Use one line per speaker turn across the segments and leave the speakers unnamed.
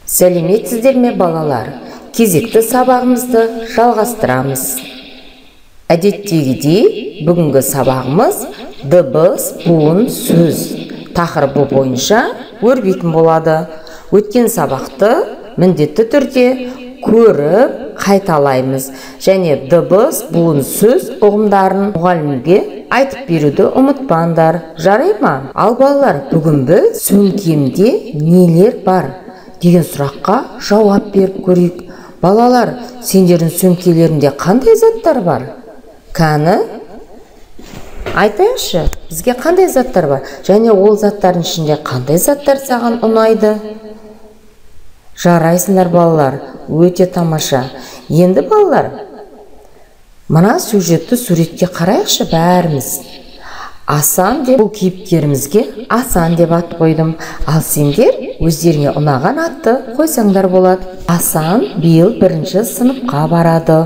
Сәлеметсіздер ме, балалар? Кезекті сабағымызды жалғастырамыз. Әдеттегідей бүгінгі сабағымыз дыбыс, буын, сөз тақырыбы бойынша өрбитін болады. Өткен сабақты міндетті түрде көріп қайталаймыз және дыбыс, буын, сөз ұғымдарын мұғалімге айтып беруді ұмытпаңдар. Жарай ма? Ал балалар, бүгін біз сөмкемде нелер бар деген сұраққа жауап беріп көрейік. Балалар, сендердің сөмкелерінде қандай заттар бар? Кәні, айтайықшы, бізге қандай заттар бар? Және ол заттардың ішінде қандай заттар саған ұнайды? Жарайсыңдар, балалар, өте тамаша. Енді балалар, мына сюжетті суретке қарайықшы бәріміз. Асан деп, бұл кейіпкерімізге Асан деп ат қойдым. Ал сендер өздеріңе ұнаған атты қойсаңдар болады. Асан биыл бірінші сыныпқа барады.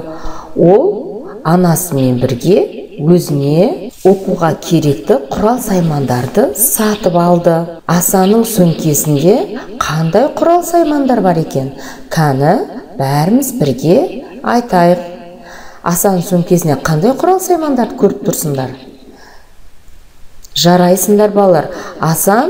Ол анасымен бірге өзіне оқуға керекті құрал-саймандарды сатып алды. Асанның сөмкесінде қандай құрал-саймандар бар екен? Кәні, бәріміз бірге айтайық. Асанның сөмкесіне қандай құрал-саймандарды көріп тұрсыңдар? Жарайсыңдар, балалар. Асан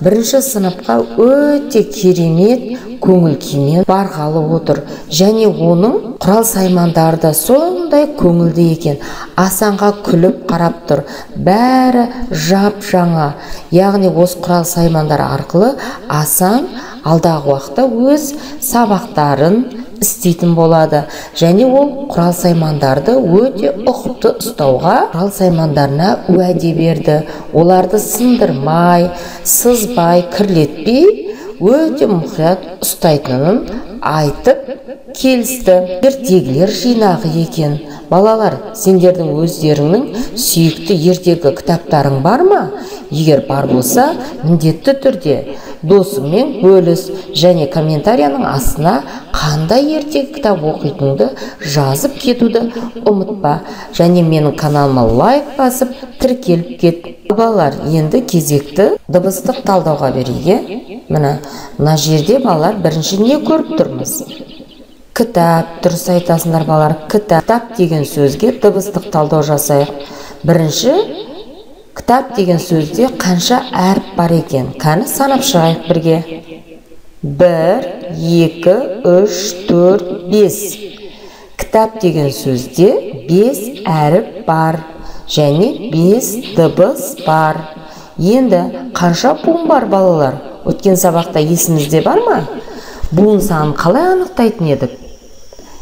бірінші сыныпқа өте керемет көңіл күймен барғалы отыр. Және оның құрал-саймандары да сондай көңілді екен. Асанға күліп қарап тұр. Бәрі жап-жаңа. Яғни осы құрал-саймандар арқылы Асан алдағы уақытта өз сабақтарын істейтін болады. Және ол құрал-саймандарды өте ұқыпты ұстауға құрал-саймандарына уәде берді. Оларды сындырмай, сызбай, кірлетпей өте мұқият ұстайтынын айтып келісті. Ертегілер жинағы екен. Балалар, сендердің өздеріңнің сүйікті ертегі кітаптарың бар ма? Егер бар болса, міндетті түрде досыңмен бөліс және комментарияның астына қандай ертегі кітап оқитыныңды жазып кетуді ұмытпа. Және менің каналыма лайк басып, тіркеліп кет. Балалар, енді кезекті дыбыстық талдауға берейік, е? Міне, мына жерде балалар бірінші не көріп тұрмыз? Кітап, дұрыс айтасыңдар, балалар. Кітап деген сөзге дыбыстық талдау жасайық. Бірінші, кітап деген сөзде қанша әріп бар екен? Кәні санап шығайық бірге. 1, 2, 3, 4, 5. Кітап деген сөзде 5 әріп бар және 5 дыбыс бар. Енді қанша буын бар, балалар? Өткен сабақта есімізде бар ма? Буын санын қалай анықтайтын едік?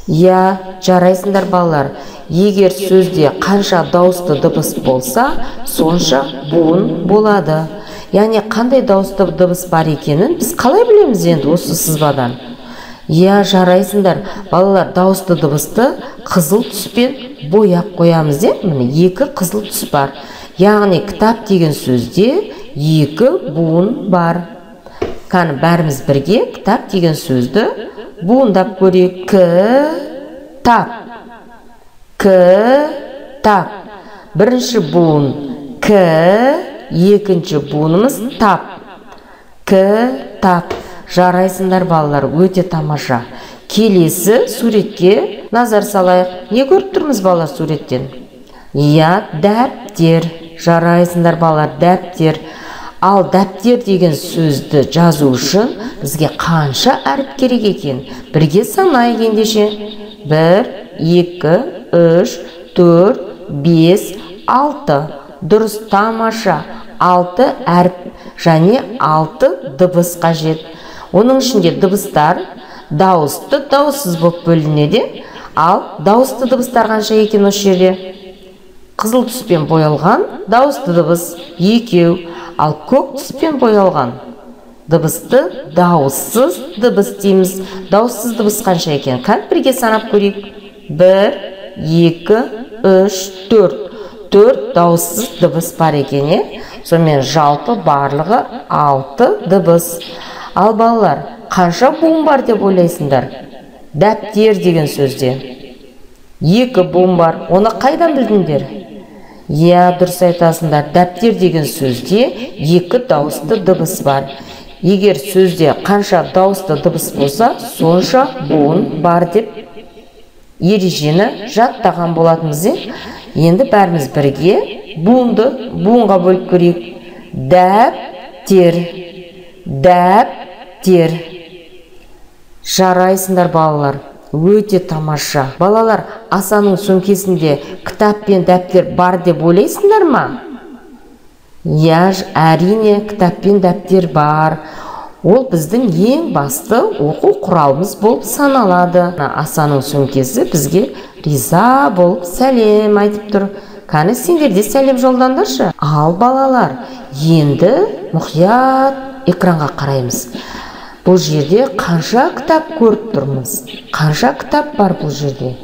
Иә, жарайсыңдар, балалар. Егер сөзде қанша дауысты дыбыс болса, сонша буын болады. Яғни қандай дауысты дыбыс бар екенін біз қалай білеміз енді осы сызбадан? Иә, жарайсыңдар, балалар, дауысты дыбысты қызыл түспен бояп қоямыз, иә? Міне, 2 қызыл түс бар. Яғни кітап деген сөзде 2 буын бар. Кәні бәріміз бірге кітап деген сөзді буындап көрейік. Кітап. Кітап. Бірінші буын к, екінші буынымыз тап. Кітап. Жарайсыңдар, балалар, өте тамаша. Келесі суретке назар салайық. Не көріп тұрмыз, балалар, суреттен? Иә, дәптер. Жарайсыңдар, балалар, дәптер. Ал дәптер деген сөзді жазу үшін бізге қанша әріп керек екен? Бірге санайық ендеше. 1, 2, 3, 4, 5, 6. Дұрыс, тамаша. 6 әріп және 6 дыбыс қажет. Оның ішінде дыбыстар дауысты, дауыссыз болып бөлінеді. Ал дауысты дыбыстар қанша екен осы жерде? Қызыл түспен боялған дауысты дыбыс 2, ал көк түспен боялған дыбысты дауыссыз дыбыс дейміз. Дауыссыз дыбыс қанша екен? Кәні бірге санап көрейік. 1, 2, 3, 4. 4 дауыссыз дыбыс бар екен, е? Сонымен жалпы барлығы 6 дыбыс. Ал балалар, қанша буын бар деп ойлайсыңдар? Дәптер деген сөзде 2 буын бар. Оны қайдан білдіңдер? Иә, дұрыс айтасыңдар. Дәптер деген сөзде 2 дауысты дыбыс бар. Егер сөзде қанша дауысты дыбыс болса, сонша буын бар деп ережені жаттаған болатынбыз. Енді бәріміз бірге буынды буынға бөліп көрейік. Дәптер, дәптер. Жарайсыңдар, балалар, өте тамаша. Балалар, Асанның сөмкесінде кітап пен дәптер бар деп ойлайсыңдар ма? Иә, әрине, кітап пен дәптер бар. Ол біздің ең басты оқу құралымыз болып саналады. Асанның сөмкесі бізге риза болып сәлем айтып тұр. Кәні, сендер де сәлем жолдаңдаршы. Ал балалар, енді мұқият экранға қараймыз. Бұл жерде қанша кітап көріп тұрмыз? Қанша кітап бар бұл жерде?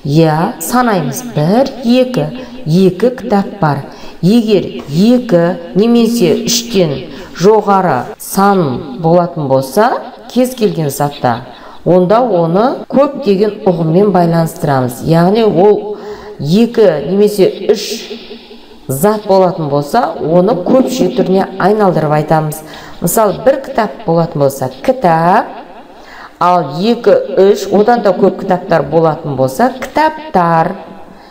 Иә, санаймыз. 1, 2. 2 кітап бар. Егер 2 немесе 3-тен жоғары сан болатын болса, кез келген затта, онда оны көп деген ұғыммен байланыстырамыз. Яғни ол 2 немесе 3 зат болатын болса, оны көпше түріне айналдырып айтамыз. Мысалы, бір кітап болатын болса, кітап, ал 2, 3, одан да көп кітаптар болатын болса, кітаптар.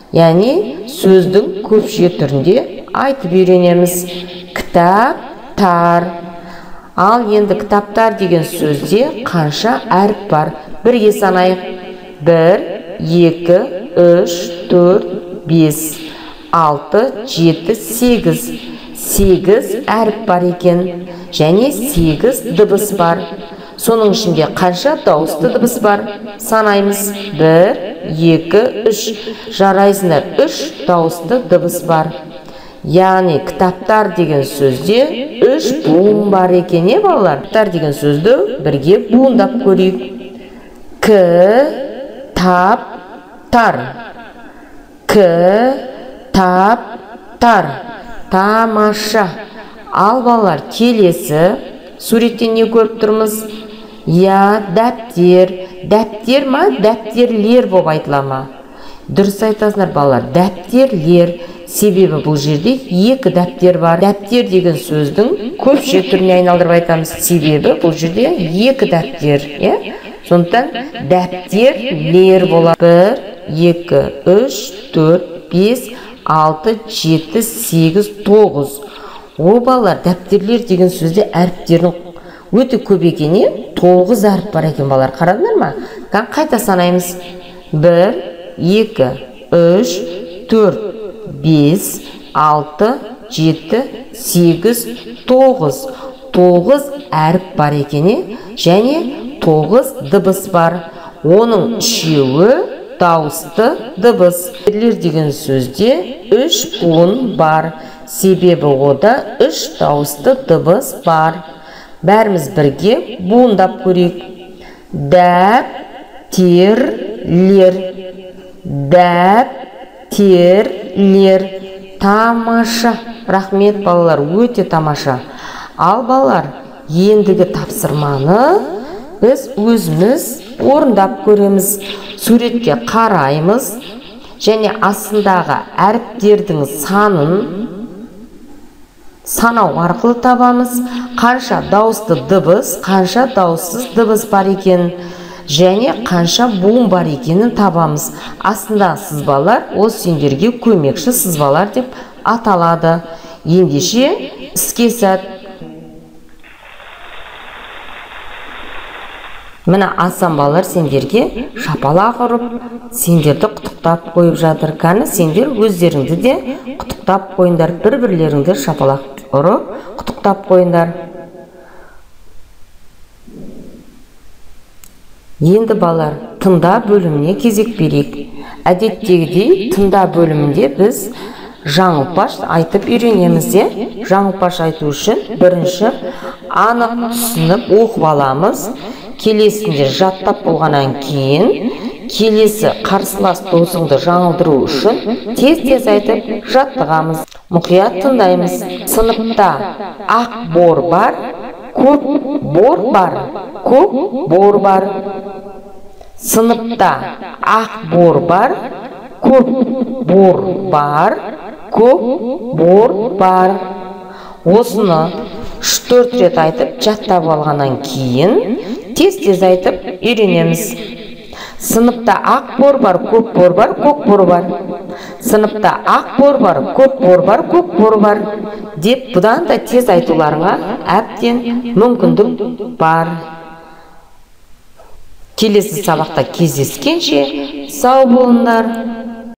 Яғни сөздің көпше түрінде айтып үйренеміз. Кітаптар. Ал енді кітаптар деген сөзде қанша әріп бар? Бірге санайық. 1, 2, 3, 4, 5, 6, 7, 8. 8 әріп бар екен. Және 8 дыбыс бар. Соның ішінде қанша дауысты дыбыс бар? Санаймыз. 1, 2, 3. Жарайсыңдар, 3 дауысты дыбыс бар. Яғни кітаптар деген сөзде 3 буын бар екен, е балалар? Кітаптар деген сөзді бірге буындап көрейік. К-тап-тар. К-тап-тар. Тамаша. Ал балалар, келесі суреттен не көріп тұрмыз? Я, дәптер. Дәптер ма, дәптерлер болып айтыла ма? Дұрыс айтасыңдар, балалар, дәптерлер. Себебі бұл жерде 2 дәптер бар. Дәптер деген сөздің көпше түріне айналдырып айтамыз. Себебі бұл жерде 2 дәптер, иә? Сондықтан дәптерлер болады. 1, 2, 3, 4, 5, 6, 7, 8, 9. О, балалар, дәптерлер деген сөзде әріптердің өте көп екен, е? 9 әріп бар екен, балалар. Қарадыңдар ма? Қайта санаймыз. 1, 2, 3, 4, 5, 6, 7, 8, 9. 9 әріп бар екен, е? Және 9 дыбыс бар. Оның үшеуі дауысты дыбыс. Дәптерлер деген сөзде 3 буын бар. Себебі ода 3 дауысты дыбыс бар. Бәріміз бірге буындап көрейік. Дәптерлер. Дәптерлер. Тамаша. Рахмет, балалар, өте тамаша. Ал балалар, ендігі тапсырманы біз өзіміз орындап көреміз. Суретке қараймыз және астындағы әріптердің санын санау арқылы табамыз. Қанша дауысты дыбыс, қанша дауыссыз дыбыс бар екен және қанша буын бар екенін табамыз. Астындағы сызбалар ол сендерге көмекші сызбалар деп аталады. Ендеше іске сәт. Міне, Асан балалар сендерге шапалақ ұрып, сендерді құттықтап қойып жатыр. Кәні, сендер өздеріңді де құттықтап қойыңдар, бір-бірлеріңді шапалақ ұрып құттықтап қойыңдар. Енді балалар, тыңда бөліміне кезек берейік. Әдеттегідей тыңда бөлімінде біз жаңылпаш айтып үйренеміз, де? Жаңылпаш айту үшін бірінші анық түсініп оқып аламыз. Келесінде жаттап болғаннан кейін келесі қарсылас досыңды жаңылдыру үшін тез-тез айтып жаттығамыз. Мұқият тыңдаймыз. Сыныпта ақ бор бар, көк бор бар, көк бор бар. Сыныпта ақ бор бар, көк бор бар, көк бор бар. Осыны 3-4 рет айтып жаттап алғаннан кейін тез-тез айтып үйренеміз. Сыныпта ақ бор бар, көк бор бар, көк бор бар. Сыныпта ақ бор бар, көк бор бар, көк бор бар деп бұдан да тез айтуларыңа әбден мүмкіндік бар. Келесі сабақта кездескенше сау болыңдар.